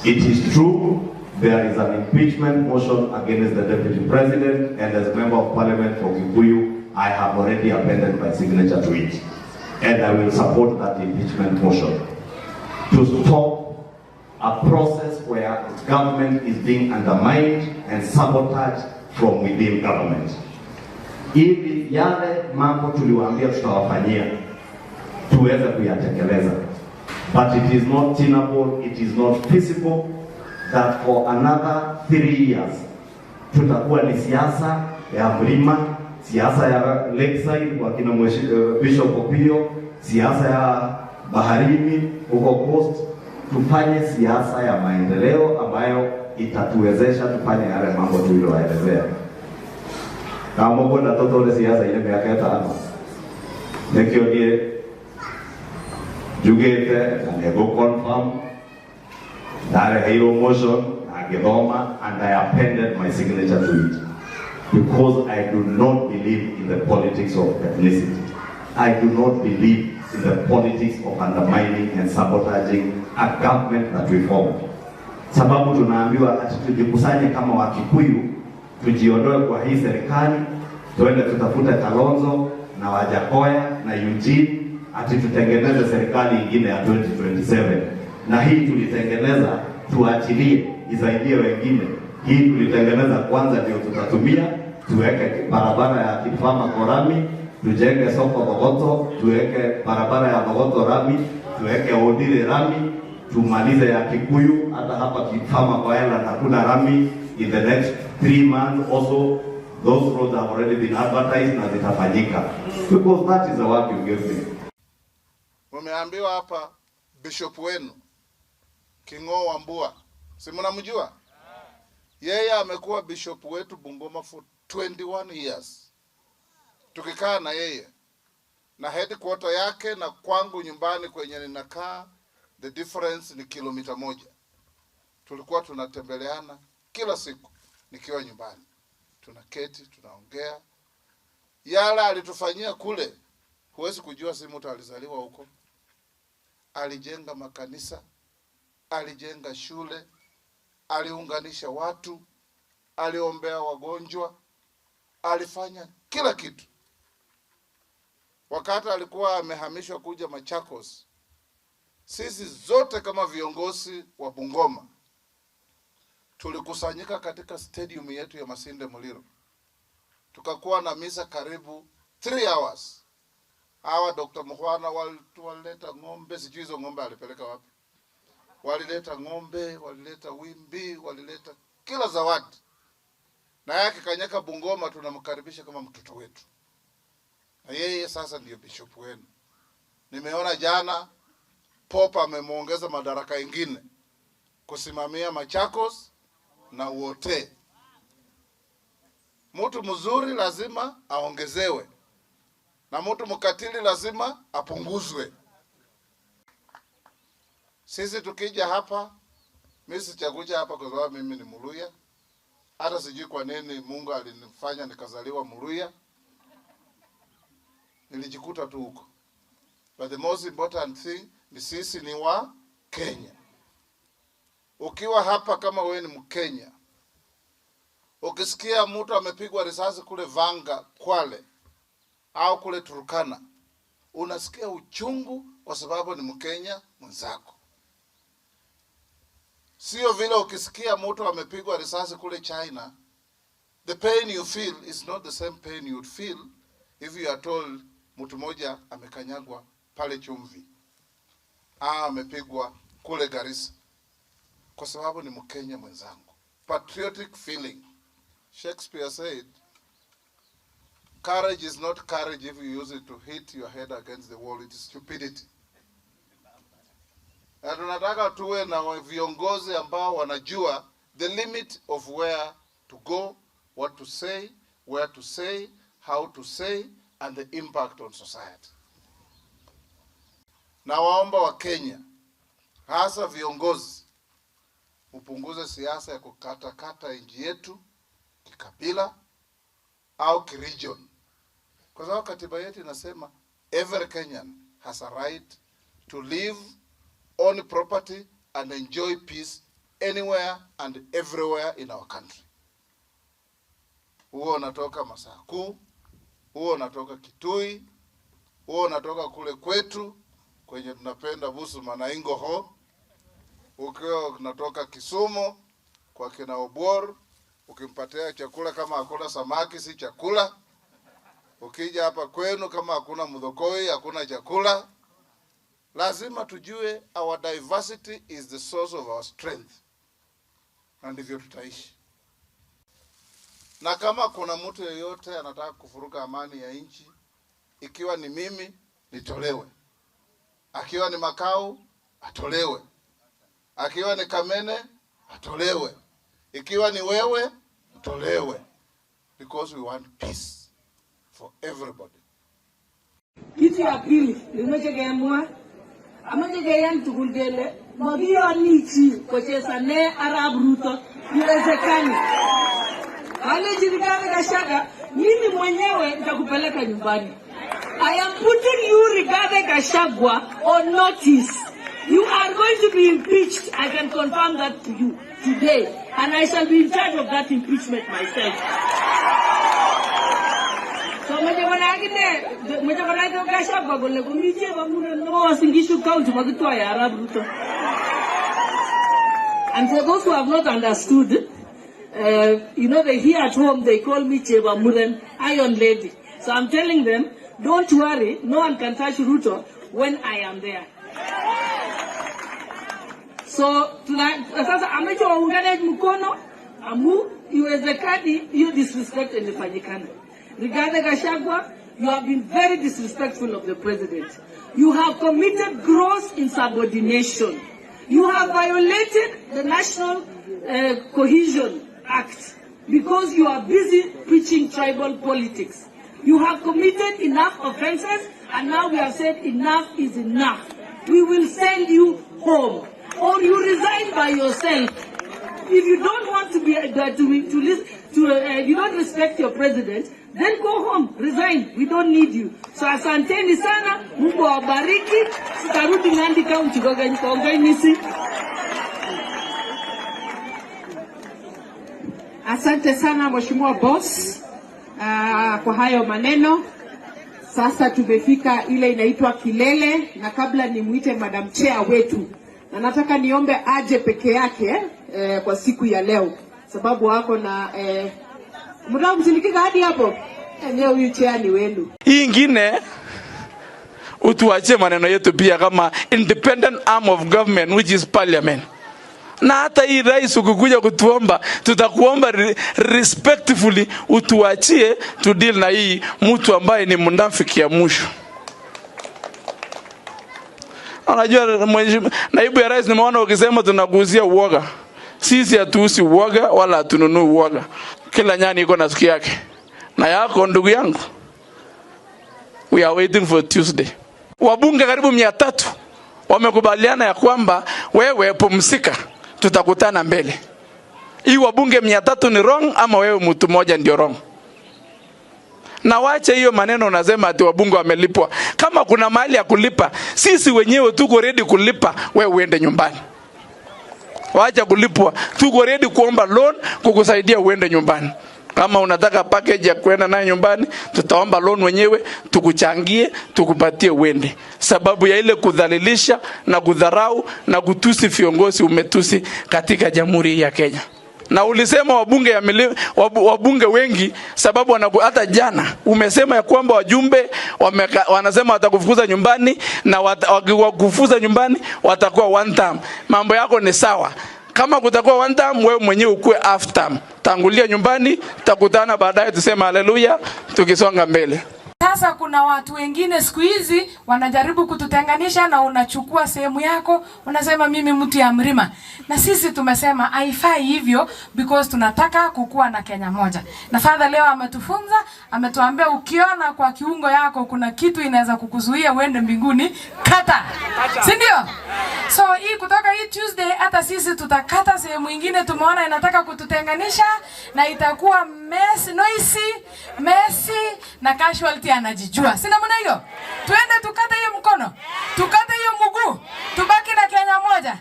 It is true there is an impeachment motion against the deputy president, and as a member of parliament for Kikuyu, I have already appended my signature to it. And I will support that impeachment motion to stop a process where government is being undermined and sabotaged from within government. Ili yale mambo tuliwaambia tutawafanyia tuweze kuyatekeleza. But it is not tenable, it is not feasible that for another 3 years tutakuwa ni siasa ya mlima, siasa ya Lakeside kwa kina Bishop Opio, siasa ya baharini huko Coast. Tufanye siasa ya maendeleo ambayo itatuwezesha tufanye yale mambo tuliyoelezea. Kama kwenda totole siasa ile miaka 5 nikio niĩ njugĩte na nĩngũ confirm ndareheirwo motion na ngĩthoma and I appended my signature to it because I do not believe in the politics of ethnicity. I do not believe in the politics of undermining and sabotaging a government that we formed. Sababu tunaambiwa ati tujikusanye kama Wakikuyu, tujiondoe kwa hii serikali, tuende tutafute Kalonzo na Wajackoyah na Eugene, ati tutengeneze serikali ingine ya 2027. Na hii tulitengeneza tuachilie isaidie wengine. Hii tulitengeneza kwanza ndio tutatumia tuweke barabara ya Kipama lami, tujenge soko Thogoto, tuweke barabara ya Thogoto lami, tuweke Odire lami, tumalize ya Kikuyu. Hata hapa Kipama kwa Island hakuna lami. In the next 3 months also those roads have already been advertised na zitafanyika because that is the work you give me. Mumeambiwa hapa bishop wenu King'oo Wambua, si mnamjua? Yeye amekuwa bishop wetu Bungoma for 21 years, tukikaa na yeye na headquarter yake na kwangu nyumbani kwenye ninakaa, the difference ni kilomita 1. Tulikuwa tunatembeleana kila siku nikiwa nyumbani, tunaketi tunaongea. Yale alitufanyia kule, huwezi kujua, si mtu alizaliwa huko. Alijenga makanisa, alijenga shule, aliunganisha watu, aliombea wagonjwa, alifanya kila kitu. Wakati alikuwa amehamishwa kuja Machakos, sisi zote kama viongozi wa Bungoma tulikusanyika katika stadium yetu ya Masinde Muliro, tukakuwa na misa karibu 3 hours. Hawa Dr. Mukhwana walileta ng'ombe, sijui hizo ng'ombe alipeleka wapi. Walileta ng'ombe, walileta wimbi, walileta kila zawadi, na yeye akikanyaka Bungoma tunamkaribisha kama mtoto wetu, na yeye sasa ndiyo bishop wenu. Nimeona jana Pope amemwongeza madaraka ingine kusimamia Machakos na wote. Mtu mzuri lazima aongezewe na mtu mkatili lazima apunguzwe. Sisi tukija hapa, mimi sichakuja hapa kwa sababu mimi ni Mluhya. Hata sijui kwa nini Mungu alinifanya nikazaliwa Mluhya. Nilijikuta tu huko. But the most important thing ni sisi ni wa Kenya. Ukiwa hapa kama wewe ni Mkenya, ukisikia mtu amepigwa risasi kule Vanga, Kwale au kule Turkana, unasikia uchungu kwa sababu ni Mkenya mwenzako. Sio vile ukisikia mtu amepigwa risasi kule China, the pain you feel is not the same pain you would feel if you are told mtu mmoja amekanyagwa pale Chumvi au amepigwa kule Garissa, kwa sababu ni Mkenya mwenzangu. Patriotic feeling. Shakespeare said, "Courage is not courage if you use it to hit your head against the wall. It is stupidity." Na tunataka tuwe na viongozi ambao wanajua the limit of where to go, what to say, where to say, how to say, and the impact on society. Na waomba Wakenya, hasa viongozi, upunguze siasa ya kukatakata nchi yetu kikabila au kiregion, kwa sababu katiba yetu inasema every Kenyan has a right to live, own property and enjoy peace anywhere and everywhere in our country. Huo unatoka Masaku, huo unatoka Kitui, huo unatoka kule kwetu kwenye tunapenda busuma na ingoho, ukiwa unatoka Kisumu kwa kina Obor, ukimpatia chakula kama hakuna samaki si chakula. Ukija hapa kwenu kama hakuna mdhokoi hakuna chakula. Lazima tujue our diversity is the source of our strength, na ndivyo tutaishi. Na kama kuna mtu yeyote anataka kuvuruga amani ya nchi, ikiwa ni mimi nitolewe, akiwa ni Makau atolewe, akiwa ni Kamene atolewe, ikiwa ni wewe utolewe, because we want peace for everybody. Kitu ya pili nimeche kemwa amache keyan tugul kele makiyoni chi kochesane Arap Ruto, iwezekani. Aleji Rigathi Gachagua, mimi mwenyewe nitakupeleka nyumbani. I am putting you, Rigathi Gachagua, on notice. You are going to be impeached. I can confirm that to you today. And I shall be in charge of that impeachment myself. So meche konai akine, meche konai Gachagua kole komi chebo muren nebo Uasin Gishu County makitwae Arap Ruto. And for those who have not understood, they here at home, they call me Cheba Muren, Iron Lady. So I'm telling them, don't worry, no one can touch Ruto when I am there. So sasa amecho waungane mkono amu iwezekani hiyo disrespect ilifanyikana. Rigathi Gachagua, you have been very disrespectful of the president. You have committed gross insubordination. You have violated the National Cohesion Act because you are busy preaching tribal politics. You have committed enough offenses, and now we have said enough is enough. We will send you home, or you resign by yourself. If you don't want to be, to listen, to you don't respect your president, then go home, resign. We don't need you. So asanteni sana, Mungu awabariki. Sitarudi Nandi County kongenisi. Asante sana Mheshimiwa Boss, kwa hayo maneno. Sasa tumefika ile inaitwa kilele, na kabla nimuite Madam Chair wetu, na nataka niombe aje peke yake kwa siku ya leo, sababu wako na mtaka kumsindikika hadi hapo. Enyewe huyu chair ni wenu. Hii ingine utuachie maneno yetu pia kama independent arm of government which is parliament. Na hata hii rais ukikuja kutuomba, tutakuomba respectfully utuachie to deal na hii mtu ambaye ni mnafiki ya mwisho. Unajua naibu ya rais, nimeona ukisema tunakuuzia uoga. Sisi hatuuzi uoga wala hatununui uoga. Kila nyani iko na siku yake. Na yako ndugu yangu. We are waiting for Tuesday. Wabunge karibu 300 wamekubaliana ya kwamba wewe pumzika, tutakutana mbele. Hii wabunge 300 ni wrong ama wewe mtu mmoja ndio wrong? Na wache hiyo maneno unasema ati wabunge wamelipwa. Kama kuna mahali ya kulipa, sisi wenyewe tuko ready kulipa, wewe uende nyumbani. Wacha kulipwa, tuko ready kuomba loan kukusaidia uende nyumbani. Kama unataka package ya kwenda nayo nyumbani, tutaomba loan wenyewe, tukuchangie, tukupatie uende. Sababu ya ile kudhalilisha na kudharau na kutusi viongozi umetusi katika Jamhuri ya Kenya. Na ulisema wabunge ya wabunge wengi sababu hata jana umesema ya kwamba wajumbe wanasema watakufukuza nyumbani na wakikufukuza nyumbani watakuwa one term. Mambo yako ni sawa. Kama kutakuwa one term, wewe mwenyewe ukue half term. Tangulia nyumbani, tutakutana baadaye tuseme haleluya tukisonga mbele. Sasa kuna watu wengine siku hizi wanajaribu kututenganisha, na unachukua sehemu yako unasema mimi mtu ya mlima, na sisi tumesema haifai hivyo because tunataka kukua na Kenya moja. Na Father leo ametufunza, ametuambia ukiona kwa kiungo yako kuna kitu inaweza kukuzuia uende mbinguni, kata, si ndio? So hii kutoka hii Tuesday hata sisi tutakata sehemu nyingine tumeona inataka kututenganisha, na itakuwa mess, noisy, messy na casualty anajijua. Si namna hiyo? Tuende tukate hiyo mkono, tukate hiyo mguu, tubaki na Kenya moja.